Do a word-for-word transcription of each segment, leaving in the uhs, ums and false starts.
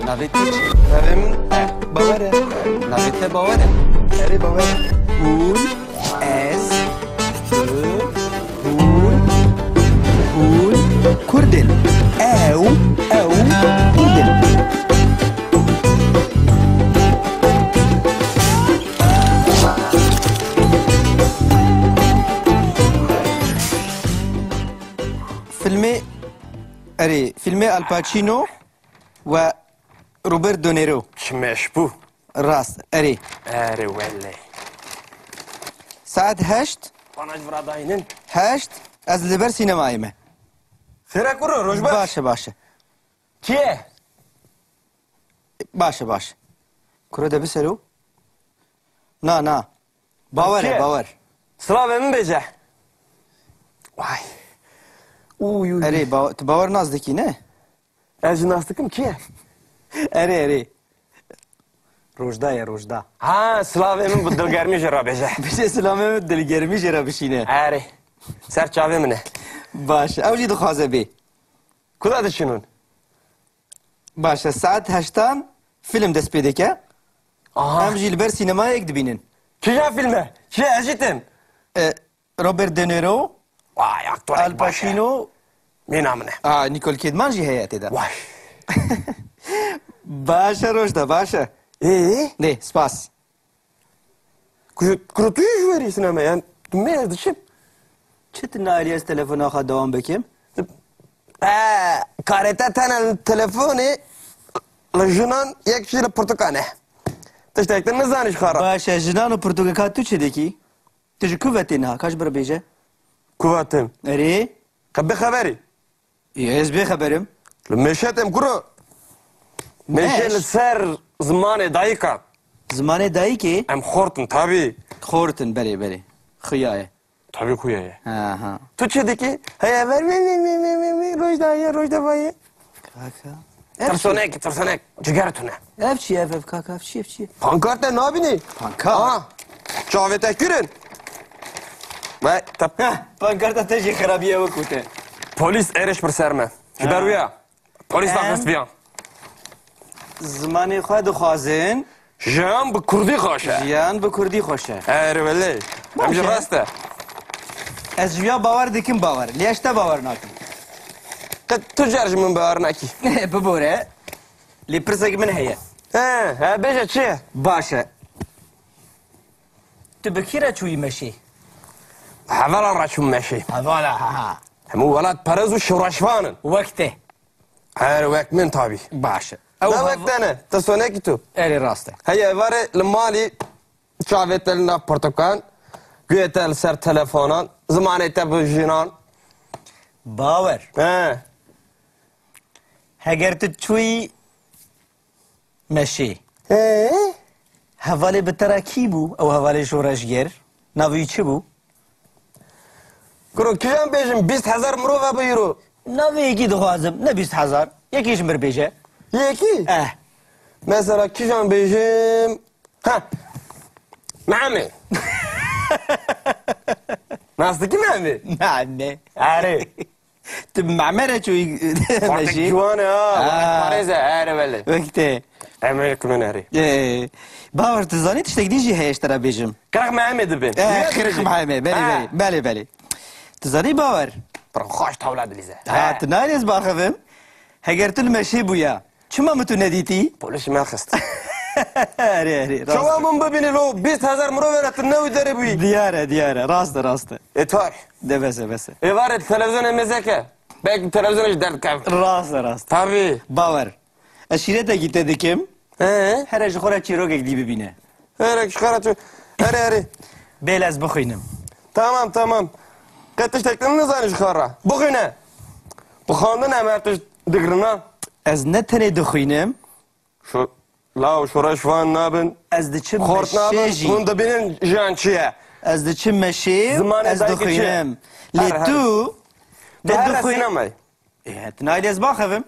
Navê te çi? Navê min Bawer e. Navê te Bawer e? Erê, Bawer e. Hûn, ez, tu, hûn, hûn Kurd in. Ew, ew Kurd in. Filmê, erê, filmê Al Pacino we Robert De Niro. Çi meş bû. Rast, erê. Erê wele. Saet heşt. Bana ji vira dayînin. Heşt, ez li ber sînemayê me. Xêr e kuro, roj baş. Baş e, baş e. Kî ye? Baş e, baş e. Kuro de bisero. Na, na. Bawer e, Kî ye? Bawer. Silavê min bêje. Vay. Uy, uy. Erê, ba-, tu Bawer nas dikî, ne? Ez jî nas dikim, kî ye? Erê, erê. Rojda ye, Rojda. Ha, silavê min bi dilgermî jê re bêje. Bêje silavê min dilgermî jê re bişîne. Erê. Ser çavê min e. Baş e. Ew jî dixwaze bê. Ku da diçin hûn? Baş e. Saet heştan film dest pê dike. Aha. Em jî li ber sînemayê yek dibînin. Kîja film e? Çi, ez jî tim. E, Robert De Niro, Vay, aktor Al baş e. Pacino. Mîna min e. Aa, Nicole Kidman jî heye tê de. Vay. Baş e, Rojda, baş e. Ee? Nê, spas. Kuro, kuro tu jî ji werî sinema, yani, tu me ez diçim. Çi tu nailî ez telefona xwe dewam bikim? Ee, karê te tene li telefonê, li jinan yek jî li pirtûkan e. Tiştek din nizanî ji xwe re. Baş e, jinan û pirtûka tu çi dikî? Tu ji ku ve tê niha? Ka ji bira bêje. Ku ve tim? Erê? Qe bê xeberî. Ê, ez bê xeberim. Li mêşe tim kuro. Mêşe Mêş? Li ser zimanê dayika. Zimanê dayikê? Em xort in, tabî. Xort in, belê, belê. Xuya ye. Tabî xuya ye. Ha, ha. Tu çi dikî? Heye ver, ver, ver, ver, ver, ver, ver, Rojda ye, Rojda vaye. Kaka. Ev çi? Tirsonek, tirsonek. Ciger tune. Ev çi, ev, ev, kaka, ev çi, ev çi? Pankarte nabînî? Pankart? Ha. Çavê te kirin. Ve tep- Heh, pankarta te jî xerabiye wekû te. Polis êrîş bir ser me. Ji ber Ha. wî ya. Polis Em daxist viya. Zimanê xwe dixwazin. Jiyan bi kurdî xweş e. Jiyan bi kurdî xweş e. Erê belê. Em jî Baş e. rast e. Ez ji ya bawer dikim bawer. Lê ez te bawer nakim. Qet tu car ji min bawer nakî. Bibore. Lê pirsek min heye. He, he, bêje çi ye? Baş e. Tu bi kî re çûyî meşê? Hevala re çûm meşê. Hevala, ha, ha. Hemû welat perez û şoreşvan in. Wek te. Her wek min tabî. Baş e. Ew Ne hev- wek te ne, te sonekî tu. Erê rast e. Heye êvarê li malî çavê te li nav pirtûkan, guhê te li ser telefonan, zimanê te bi jinan. Bawer. He. Heger tu çûyî meşê. He? Hevalê bi te re kî bû? Ew hevalê şoreşger. Navê wî çi bû? Kuro, kîjan bêjim? Bîst hezar mirov hebû îro. Navê yekî dixwazim. Ne bîst hezar. Yekî ji mir bêje. Yekî? Eh. Mesela kîjan bêjim? Ha. Mehemê. Nas dikî Mehemê? Mehemê. Erê. Tu bi Mehemê re çûyî Xortek meşî? Ciwan e ha. Ha. Parêz e, erê belê. Wek te. Em ê kumen erê. Ee, Bawer, tu zanî tiştek din jî heye ji te re bêjim. Qirix Mehemê dibin. Ee, Niye qirix dibin? Mehemê. Belê, Ha. belê. Belê, belê. Tu zanî Bawer? Pir xweş tawla dilîze. Ha, He. tu nayê ez baxivim. Heger tu li meşê bûya, çima min tu nedîtî? Polis me xist. Erê, erê, rast Çawa e. min bibînî lo bîst hezar mirov era tu ne wî derê bûyî. Diyar e, diyar e. Rast e, rast e. E, tar. De bes e, bes e. Êvarê televizyonê mêzeke. Belkî televizyonê ji derdikevin. Rast e, rast e. Tabî. Bawer. Ez şîretekî te dikim. He? Here ji xwe re çîrokek dî bibîne. Here ji xwe re tu. Here, here. Bêle ez bixwînim. Tamam, tamam. Qet tiştek din nizanî ji xwe re. Bixwîne. Bi xwendin em her tişt digirina. Ez ne tenê dixwînim. Şu law şoreşvan nabin. Ez diçim Xort meşê nabin. jî. Hûn dibînin jiyan çi ye? Ez diçim meşê, Zimanê ez dayikê çi ye? dixwînim. Her, Lê her. tu, Tu tu her dixwî- sinemay. Ê, tu nayê ez baxivim.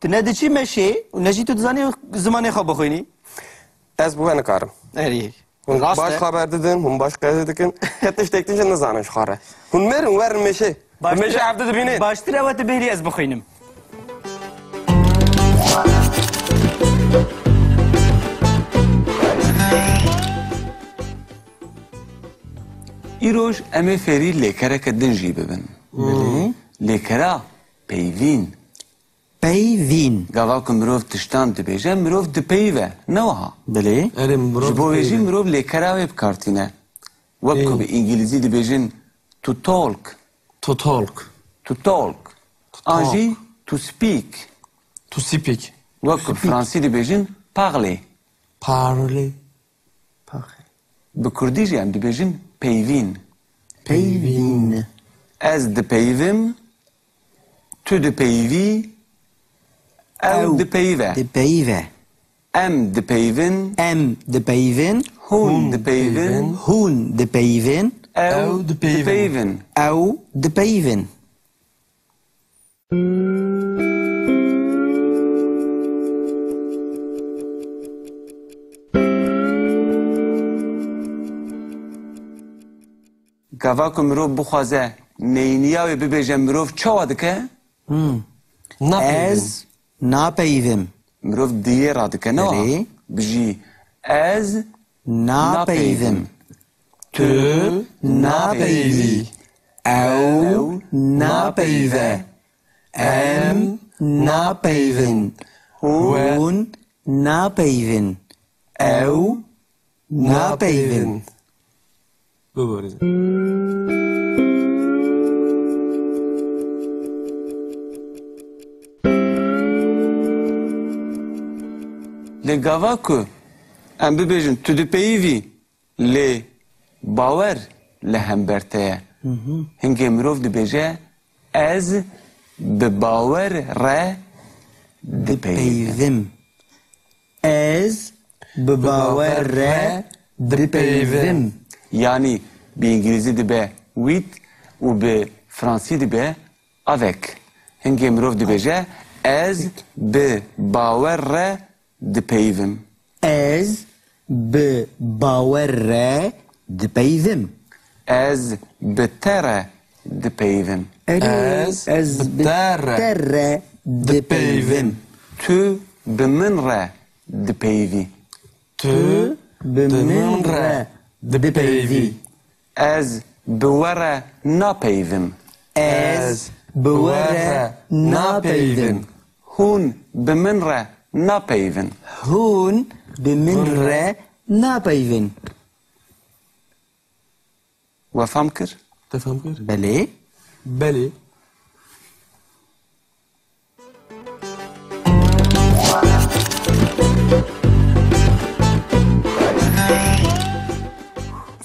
Tu ne diçî meşê û ne jî tu dizanî zimanê xwe bixwînî. Ez bi we nikarim. Erê. Hûn Rast baş e. xeber didin, hûn baş qezê dikin. Ke tiştek din jî nizanin ji xwe re. Hûn mêrin, werin meşê. Bi Baştir meşê e, hevdi dibînin. baştir ew e tu bêrî ez bixwînim. Îroj em ê fêrî lêkereke din jî bibin. Belê. Lêkera peyvîn. Peyvîn. Gava ku mirov tiştan dibêje, mirov dipeyive, ne wiha? Belê. Erê, mirov Ji bo vê jî dipeyive. Mirov lêkera wê bi kar tîne. Wek ku Ê. Bi îngilîzî dibêjin to talk. To talk. To talk. To An jî talk. To speak. To speak. Wek ku bi Speak. Fransî dibêjin parler. Parler. Parler. Bi kurdî jî em dibêjin peyvîn. Peyvîn. Ez dipeyivim, tu dipeyivî, ew Ew dipeyive. Dipeyive. Em dipeyivin. Em dipeyivin. Hûn dipeyivin. Hûn dipeyivin. Ew Ew dipeyivin. Dipeyivin. Ew dipeyivin. Gava ku mirov bixwaze neyniya wê bibêje, mirov çawa dike? Hmm. Napeyivin. Ez napeyivim. Mirov diyê radike, ne? Belê. Bijî ez Napeyivim. Napeyivim. Tu napeyivî. Ew napeyive. Em napeyivin. Hûn napeyivin. Ew napeyivin. Biborizin. Lê gava ku em bibêjin tu dipeyivî, lê bawer li hember te ye. Hı hı. Hingê mirov dibêje, ez bi bawer re dipeyivim. Dipeyivim. Ez bi bawer re dipeyivim. Yanî bi îngilîzî dibe with û bi fransî dibe avec. Hingê mirov dibêje, ez bi bawer re dipeyivim. Ez bi bawer re dipeyivim. Ez bi te re dipeyivim. Erê, Ez ez bi bi te re te re dipeyivim. Dipeyivim. Tu bi min re dipeyivî. Tu bi min re dipeyivî. Ez bi we re napeyivim. Ez bi we re napeyivim. Hûn bi min re napeyivin. Hûn bi min re napeyivin. We fam kir? Te fam kir? Belê. Belê.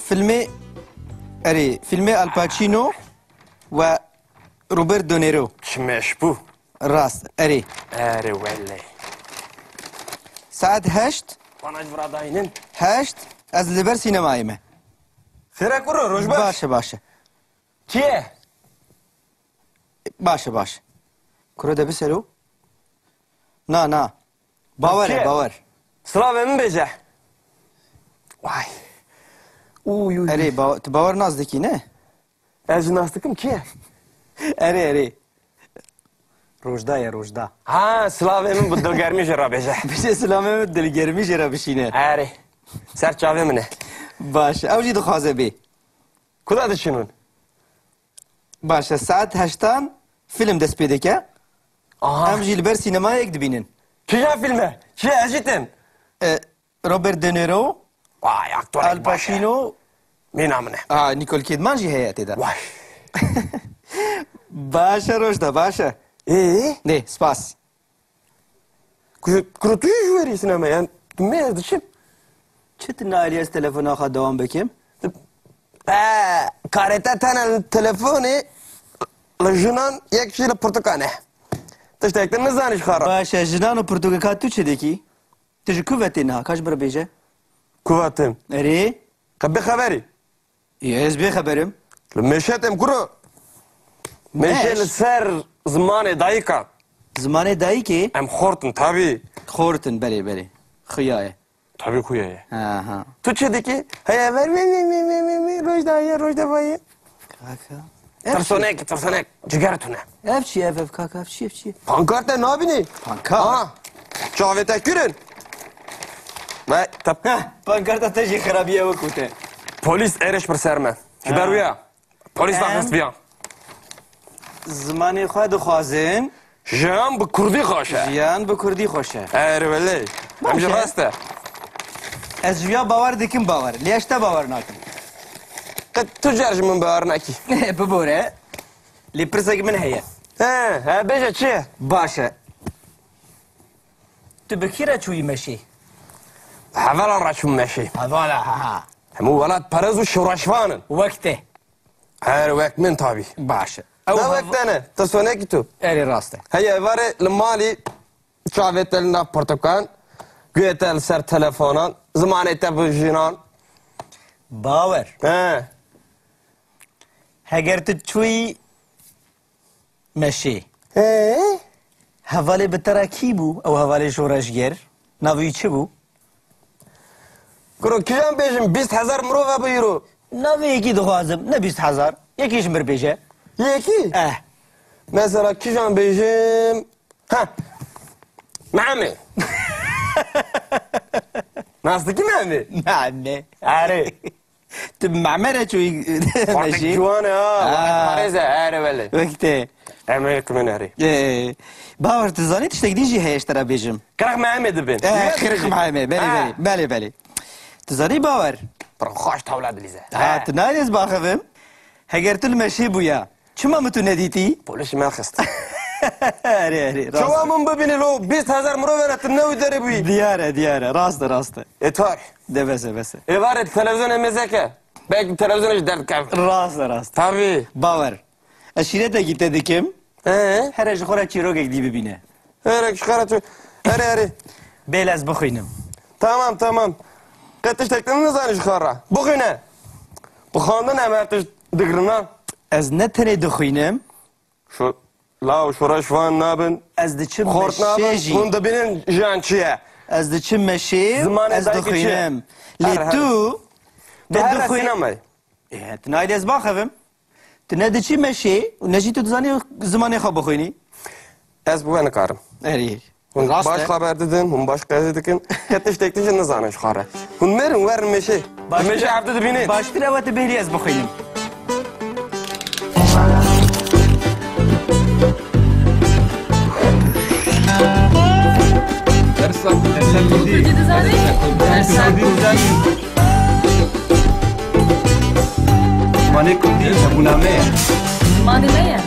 Filmê, erê, filmê Al Pacino ve Robert De Niro. Çi meş bû. Rast, erê. Erê wele. Saet heşt. Bana ji vira dayînin. Heşt, ez li ber sînemayê me. Xêre kuro, roj baş. Baş e, baş e. Kî ye? Baş e, baş e. Kuro de bisero. Na, na. Bawer e, Kî ye? Bawer. Silavê min bêje. Vay. Uy, uy, uy. Erê, ba-, tu bawer nas dikî, ne? Ez jî nas dikim, kî ye? Erê, erê. Rojda ye, Rojda. Ha, silavê min bi dilgermî jê re bêje. Bêje silavê min dilgermî jê re bişîne. Erê. Ser çavê min e. Baş e. Ew jî dixwaze bê. Ku da diçin hûn? Baş e. Saet heştan film dest pê dike. Aha. Em jî li ber sînemayek dibînin. Kîja film e? Çi ye? Ez jî tim. E, Robert De Niro, Vay, aktorek Al baş e. Pacino, Mîna min e. A, Nicole Kidman jî heye tê de. Vay. Baş e, Rojda, baş e. Ee? Nê, spas. Ku-, kuro tu jî ji werî sinema, yani, tu me ez diçim. Çi tu nayê ez telefona xwe dewam bikim? E, karê te tene li telefonê, li jinan, yek jî li pirtûkan e. Tiştek din nizanî ji xwe re. Baş e, jinan û pirtûkeka tu çi dikî? Tu ji ku ve tê niha? Ka ji min re bêje. Ku ve tim? Erê? Qe bê xeberî. Ê, ez bê xeberim. Li mêşe tim kuro. Mêşe Mêş? Li ser zimanê dayika. Zimanê dayikê? Em xort in, tabî. Xort in, belê, belê. Xuya ye. Tabî xuya ye. Ha, ha. Tu çi dikî? Heye ver, vê, vê, vê, vê, vê, vê, roj da ye, roj da vaye. Kaka. Ev çi? Tirsonek, tirsonek. Ciger tune. Ev çi, ev, ev, kaka, ev çi, ev çi? Pankarte nabînî? Pankart? Ha. Çavê te kirin. Ve te Heh, pankarta te jî xirabiye wekî te. Polîs êrîş bir ser me. Ji ber wî ya. Polîs daxist viya. Zimanê xwe dixwazin. Jiyan bi kurdî xweş e. Jiyan bi kurdî xweş e. Erê welê. Em jî rast e. Ez ji ya bawer dikim bawer. Lê ez te bawer nakim. Qet tu car ji min bawer nakî. Bibore. Lê pirsek min heye. He, he, bêje çi ye? Baş e. Tu bi kî re çûyî meşê? Hevalan re çûm meşê. Hevala, ha, ha. Hemû welat perez û şoreşvan in. Wek te. Her wek min tabî. Baş e. Ew Ne hev- wek te ne? Te sonekî tu. Erê rast e. Heye, evarê li malî çavê te li nav portokan, guhê te li ser telefonan, zimanê te bi jinan. Bawer. He. Heger tu çûyî meşê. He? Hevalê bi te re kî bû? Ew hevalê şoreşger. Navê wî çi bû? Kuro, kîjan bêjim? Bîst hezar mirov hebû îro. Navê yekî dixwazim. Ne bîst hezar. Yekî ji mir bêje. Yekî? Eh. Mesela kîjan bêjim? Ha. Mehemê. Nas dikî Mehemê? Mehemê. Erê. Tu bi Mehemê re çûyî Fartek meşê? Ciwan e ha. Ha. Parêz e, erê welê. Wek te. Em ê kimin erê. Ee, Bawer, tu zanî tiştek dî jî heye ji te re bêjim. Qirix Mehemê dibin. Ee, Qirix Mehemê. Belê, Ha. belê. Belê, belê. Tu zanî Bawer? Pir xweş tawla dilîze. Ha, He. tu nayê ez baxivim. Heger tu li meşê bûya. Çima min tu nedîtî? Polîs ji me xist. Erê, erê, rast. Çawa min bibînî lo bîst hezar mirov ne tu ne wî derê bûyî. Diyar e, diyar e. Rast e, rast e. Ê tarî. De bes e, bes e. Êvarê televizyonê mêzeke. Belkî televizyonê ji derdikev. Rast e, rast e. Tabî. Bawer. Ez şîretekî te dikim. Ee? Here ji xwe re çîrokek dî bibîne. Here ji xwe re tu. Here, here. Bêle ez bixwînim. Tamam, tamam. Qet tiştek din nizanî ji xwe re. Bixwîne. Bi xwendin em her tişt digirina. Ez ne tenê dixwînim. Şu law şoreşvan nabin. Ez diçim Xort meşê nabin. jî. Hûn dibînin jiyan çi ye? Ez diçim meşê, Zimanê ez dayikê çi? dixwînim. Her, Lê her. tu, Tu tu her dixwî- sînemayê. Ê, tu nayê ez baxivim. Tu ne diçî meşê û ne jî tu dizanî zimanê xwe bixwînî. Ez bi we nikarim. Erê. Hûn Rast baş e. xeber didin, hûn baş qezê dikin. Ke tiştek tişt nizanin ji xwe re. Hûn mêr in, werin meşê. Baş Meşê hevdî dibînin. Baştir ew e tu bêlî ez bixwînim. Dersa, dersa Kurdî. Kurdî dizanî? Dersa Kurdî dizanî? Zimanê Kurdî hebûna me ye. Zimanê me ye.